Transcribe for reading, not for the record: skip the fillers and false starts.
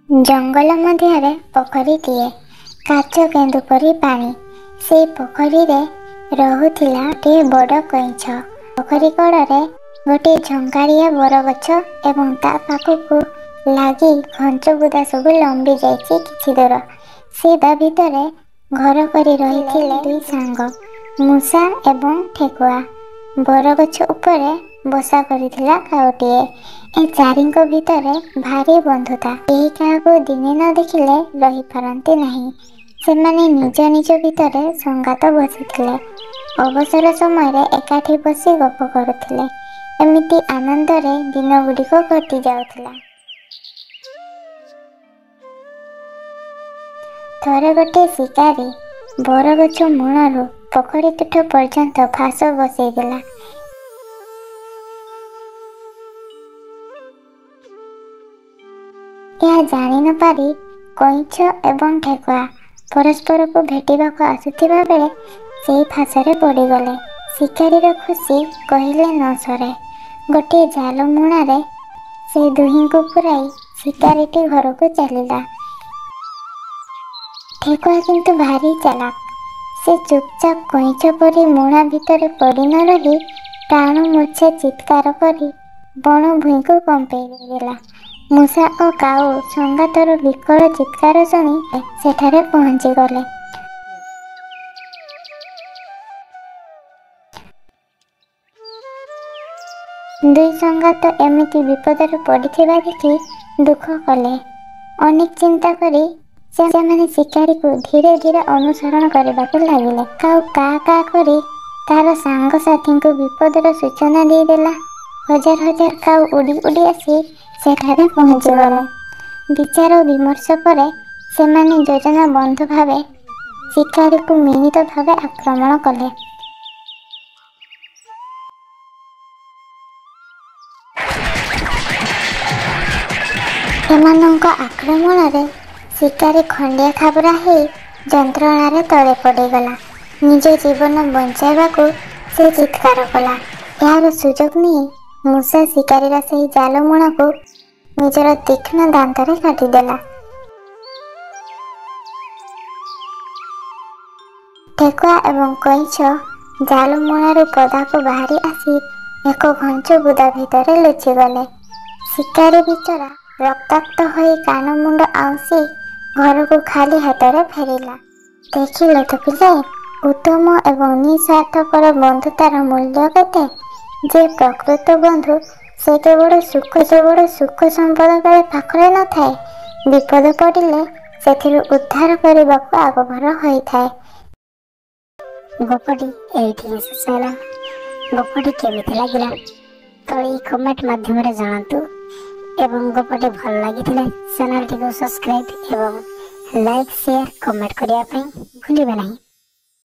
ଜଙ୍ଗଲ ମଧ୍ୟରେ ପୋଖରୀଟିଏ, କାଚ କେନ୍ଦୁ ପରି ପାଣି। ସେଇ ପୋଖରୀରେ ରହୁଥିଲା ଗୋଟିଏ ବଡ଼ କଇଁଛ। ପୋଖରୀ କଡ଼ରେ ଗୋଟିଏ ଝଙ୍କାଳିଆ ବରଗଛ ଏବଂ ତା ପାଖକୁ ଲାଗି ଘଞ୍ଚ ବୁଦା ସବୁ ଲମ୍ବି ଯାଇଛି କିଛି ଦୂର। ସେ ତା ଭିତରେ ଘର କରି ରହିଥିଲେ ଦୁଇ ସାଙ୍ଗ, ମୂଷା ଏବଂ ଠେକୁଆ। ବରଗଛ ଉପରେ ବସା କରିଥିଲା କାଉଟିଏ। ଏ ଚାରିଙ୍କ ଭିତରେ ଭାରି ବନ୍ଧୁତା। କେହି କାହାକୁ ଦିନେ ନ ଦେଖିଲେ ରହିପାରନ୍ତି ନାହିଁ। ସେମାନେ ନିଜ ନିଜ ଭିତରେ ସଙ୍ଗାତ ବସିଥିଲେ। ଅବସର ସମୟରେ ଏକାଠି ବସି ଗପ କରୁଥିଲେ। ଏମିତି ଆନନ୍ଦରେ ଦିନଗୁଡ଼ିକ କଟି ଯାଉଥିଲା। ଥରେ ଗୋଟିଏ ଶିକାରୀ ବରଗଛ ମୂଳରୁ ପୋଖରୀ ତୁଠ ପର୍ଯ୍ୟନ୍ତ ଫାଶ ବସେଇଦେଲା। ଏହା ଜାଣି ନ ପାରି କଇଁଛ ଏବଂ ଠେକୁଆ ପରସ୍ପରକୁ ଭେଟିବାକୁ ଆସୁଥିବା ବେଳେ ସେହି ଫାଶରେ ପଡ଼ିଗଲେ। ଶିକାରୀର ଖୁସି କହିଲେ ନ ସରେ। ଗୋଟିଏ ଜାଲ ମୁଣାରେ ସେ ଦୁହିଁଙ୍କୁ ପୁରାଇ ଶିକାରୀଟି ଘରକୁ ଚାଲିଲା। ଠେକୁଆ କିନ୍ତୁ ଭାରି ଚାଲାକ। ସେ ଚୁପଚାପ କଇଁଛ ପରି ମୁଣା ଭିତରେ ପଡ଼ି ନ ରହି ପ୍ରାଣମୂର୍ଚ୍ଛା ଚିତ୍କାର କରି ବଣ ଭୂଇଁକୁ କମ୍ପେଇ ଦେଲା। ମୂଷା ଓ କାଉ ସଙ୍ଗାତର ବିକଳ ଚିତ୍କାର ଶୁଣି ସେଠାରେ ପହଞ୍ଚିଗଲେ। ଦୁଇ ସଙ୍ଗାତ ଏମିତି ବିପଦରେ ପଡ଼ିଥିବା ଦେଖି ଦୁଃଖ କଲେ। ଅନେକ ଚିନ୍ତା କରି ସେମାନେ ଶିକାରୀକୁ ଧୀରେ ଧୀରେ ଅନୁସରଣ କରିବାକୁ ଲାଗିଲେ। କାଉ କା କା କରି ତାର ସାଙ୍ଗସାଥୀଙ୍କୁ ବିପଦର ସୂଚନା ଦେଇଦେଲା। ହଜାର ହଜାର କାଉ ଉଡ଼ି ଉଡ଼ି ଆସି ସେଠାରେ ପହଞ୍ଚିଗଲେ। ବିଚାର ବିମର୍ଶ ପରେ ସେମାନେ ଯୋଜନାବଦ୍ଧ ଭାବେ ଶିକାରୀକୁ ମିଳିତ ଭାବେ ଆକ୍ରମଣ କଲେ। ଏମାନଙ୍କ ଆକ୍ରମଣରେ ଶିକାରୀ ଖଣ୍ଡିଆ ଖାବରା ହେଇ ଯନ୍ତ୍ରଣାରେ ତଳେ ପଡ଼ିଗଲା। ନିଜ ଜୀବନ ବଞ୍ଚାଇବାକୁ ସେ ଚିତ୍କାର କଲା। ଏହାର ସୁଯୋଗ ନେଇ ମୂଷା ଶିକାରୀର ସେହି ଜାଲ ମୁଣାକୁ ନିଜର ତୀକ୍ଷ୍ଣ ଦାନ୍ତରେ କାଟିଦେଲା। ଠେକୁଆ ଏବଂ କଇଁଛ ଜାଲ ମୁଣାରୁ ପଦାକୁ ବାହାରି ଆସି ଏକ ଘଞ୍ଚ ବୁଦା ଭିତରେ ଲୁଚିଗଲେ। ଶିକାରୀ ବିଚରା ରକ୍ତାକ୍ତ ହୋଇ କାନ ମୁଣ୍ଡ ଆଉଁସି ଘରକୁ ଖାଲି ହାତରେ ଫେରିଲା। ଦେଖିଲ ତ ପିଲେ, ଉତ୍ତମ ଏବଂ ନିଃସ୍ୱାର୍ଥପର ବନ୍ଧୁତାର ମୂଲ୍ୟ କେତେ? ଯେ ପ୍ରକୃତ ବନ୍ଧୁ ସେ କେବଳ ସୁଖ ସମ୍ପଦ ବେଳେ ପାଖରେ ନଥାଏ, ବିପଦ ପଡ଼ିଲେ ସେଥିରୁ ଉଦ୍ଧାର କରିବାକୁ ଆଗଭର ହୋଇଥାଏ। ଗପଟି ଏଇଠି ହିଁ ଶେଷ ହେଲା। ଗପଟି କେମିତି ଲାଗିଲା ତଳେ କମେଣ୍ଟ ମାଧ୍ୟମରେ ଜଣାନ୍ତୁ ଏବଂ ଗପଟି ଭଲ ଲାଗିଥିଲେ ଚ୍ୟାନେଲଟିକୁ ସବସ୍କ୍ରାଇବ୍ ଏବଂ ଲାଇକ୍, ସେୟାର, କମେଣ୍ଟ କରିବା ପାଇଁ ଭୁଲିବେ ନାହିଁ।